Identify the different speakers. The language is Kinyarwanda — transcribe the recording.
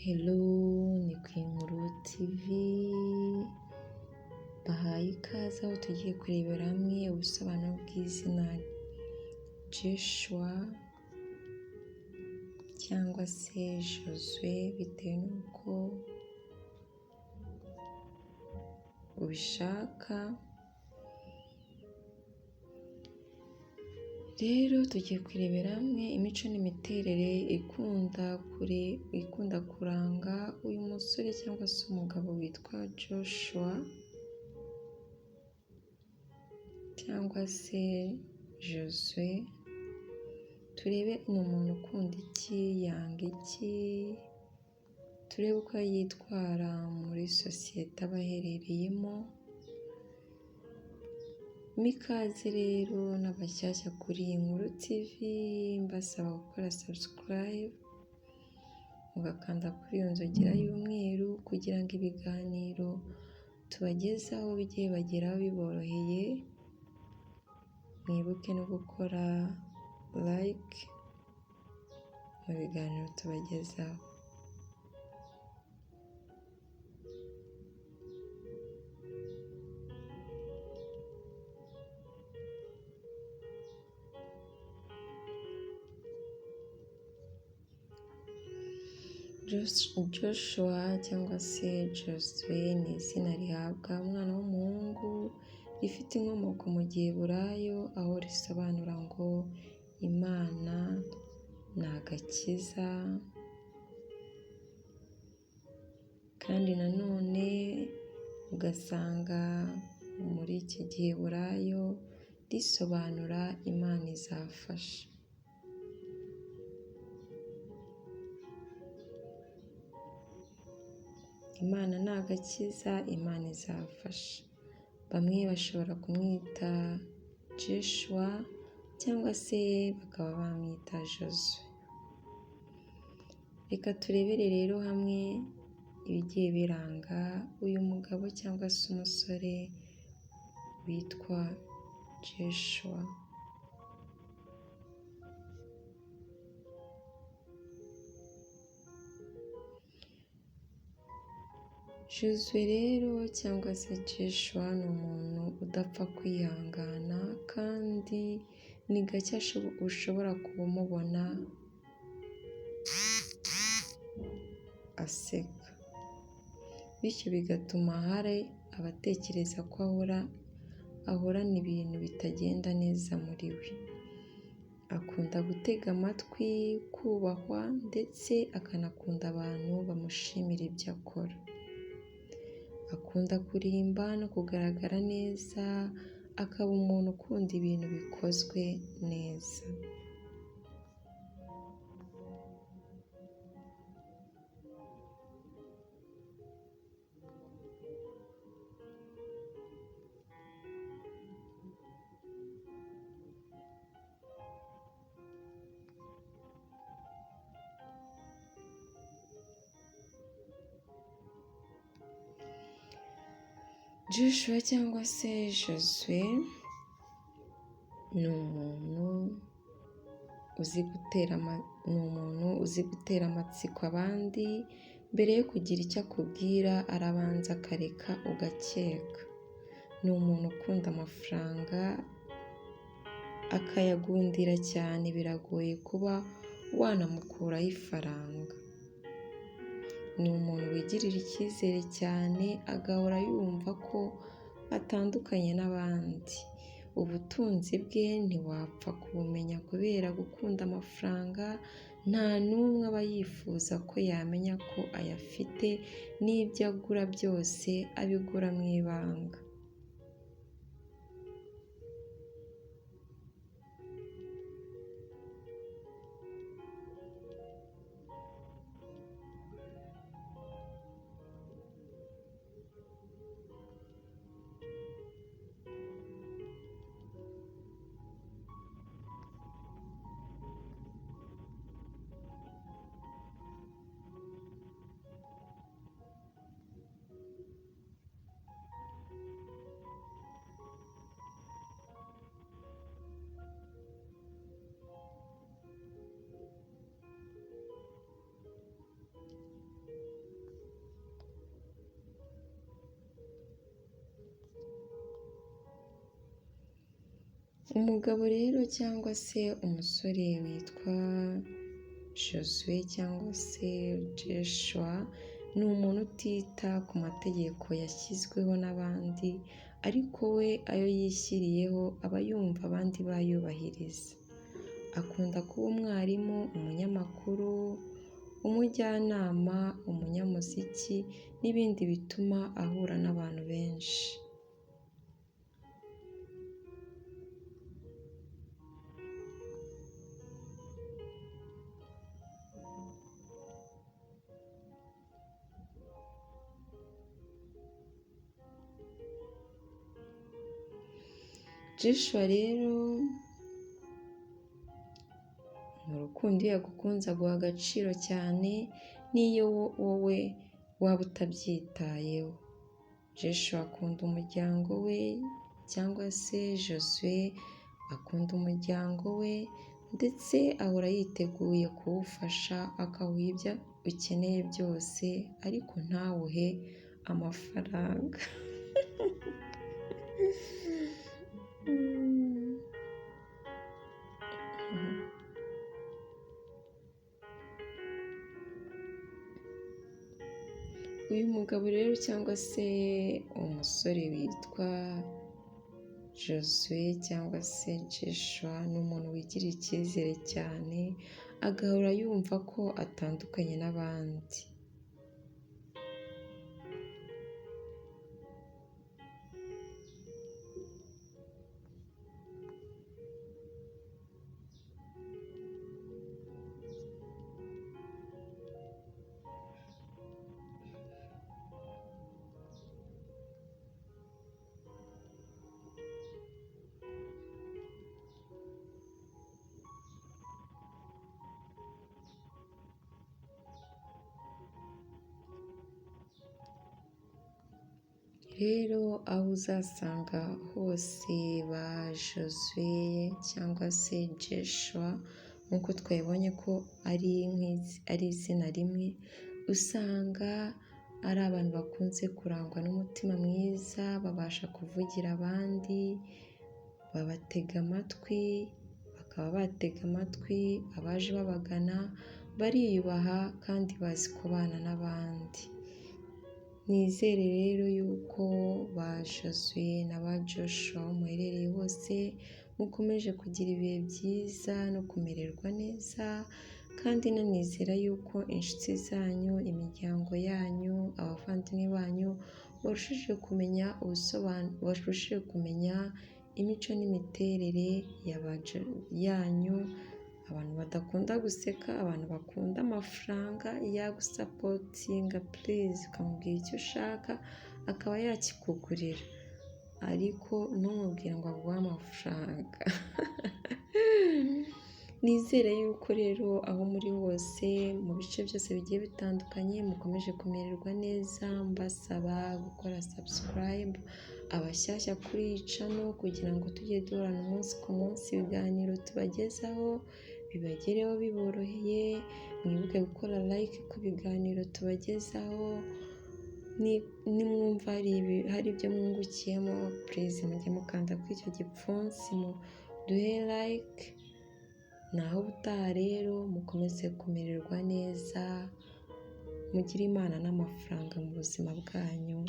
Speaker 1: Hello ni ku Inkuru TV, bahaye ikaze aho tugiye kurebera hamwe ubusobanuro bw'izina Joshua cyangwa se Josue bitewe n'uko ubishaka. Rero tugiye kurebera hamwe imico n'imiterere ikunda kuranga uyu musore cyangwa se umugabo witwa Joshua cyangwa se Josue. Turebe ni umuntu ukunda iki, yanga iki, turebe uko yitwara muri sosiyete aba aherereyemo. Mikaze rero n'abashyashya kuri iyi Nkuru TV, mbasaba gukora subscribe, mugakanda kuri iyo nzogera y'umweru kugira ngo ibiganiro tubagezaho bijye bibageraho biboroheye. Mwibuke no gukora like mu biganiro tubagezaho. Joshua cyangwa se Josue ni izina rihabwa umwana w'umuhungu rifite inkomoko mu Giheburayo, aho risobanura ngo Imana ni agakiza, kandi nanone ugasanga muri iki Giheburayo risobanura Imana izafasha. Imana ni agakiza, Imana izafasha. Bamwe bashobora kumwita Joshua cyangwa se bakaba bamwita Josue. Reka turebere rero hamwe ibigiye biranga uyu mugabo cyangwa se umusore witwa Joshua. Josue rero cyangwa se Joshua ni umuntu udapfa kwihangana, kandi ni gake ushobora kumubona aseka, bityo bigatuma hari abatekereza ko ahorana ibintu bitagenda neza muri we. Akunda gutega amatwi, kubahwa ndetse akanakunda abantu bamushimira ibyo akora. Akunda kurimba no kugaragara neza, akaba umuntu ukunda ibintu bikozwe neza. Joshua cyangwa se Josue ni umuntu uzi gutera amatsiko abandi, mbere yo kugira icyo akubwira arabanza akareka ugakeka. Ni umuntu ukunda amafaranga akayagundira cyane, biragoye kuba wanamukuraho ifaranga. Ni umuntu wigirira icyizere cyane, agahora yumva ko atandukanye n'abandi. Ubutunzi bwe ntiwapfa kubumenya kubera gukunda amafaranga, nta n'umwe aba yifuza ko yamenya ko ayafite, n'ibyo agura byose abigura mu ibanga. Umugabo rero cyangwa se umusore witwa Josue cyangwa se Joshua ni umuntu utita ku mategeko yashyizweho n'abandi, ariko we ayo yishyiriyeho aba yumva abandi bayubahiriza. Akunda kuba umwarimu, umunyamakuru, umujyanama, umunyamuziki n'ibindi bituma ahura n'abantu benshi. Joshua rero mu rukundo iyo yagukunze aguha agaciro cyane n'iyo wowe waba utabyitayeho. Joshua akunda umuryango we cyangwa se Josue akunda umuryango we ndetse ahora yiteguye kuwufasha akawuha ibyo ukeneye byose ariko ntawuhe amafaranga. Uyu mugabo rero cyangwa se umusore witwa Josue cyangwa se Joshua ni umuntu wigirira icyizere cyane, agahora yumva ko atandukanye n'abandi. Rero aho uzasanga hose ba Josue cyangwa se Joshua nk'uko twabibonye ko ari izina rimwe, usanga ari abantu bakunze kurangwa n'umutima mwiza, babasha kuvugira abandi, babatega amatwi, bakaba batega amatwi abaje babagana, bariyubaha kandi bazi kubana n'abandi. Nizere rero yuko ba Josue na ba Joshua aho muherereye hose mukomeje kugira ibihe byiza no kumererwa neza, kandi nanizera yuko inshuti zanyu, imiryango yanyu, abavandimwe banyu barushije kumenya barushije kumenya imico n'imiterere yanyu, abantu badakunda guseka, abantu bakunda amafaranga, yagusapotinga purize ukamubwira icyo ushaka akaba yakikugurira, ariko ntumubwire ngo aguhe amafaranga. Nizere yuko rero aho muri hose mu bice byose bigiye bitandukanye mukomeje kumererwa neza, mbasaba gukora subscribe abashyashya kuri iyi channel kugira ngo tujye duhorana umunsi ku munsi ibiganiro tubagezaho bibagereho biboroheye, mwibuke gukora like ku biganiro tubagezaho, nimwumva hari ibyo mwungukiyemo purize mujye mukanda kuri icyo gipfunsi muduhe like, naho ubutaha rero mukomeze kumererwa neza, mugire Imana n'amafaranga mu buzima bwanyu.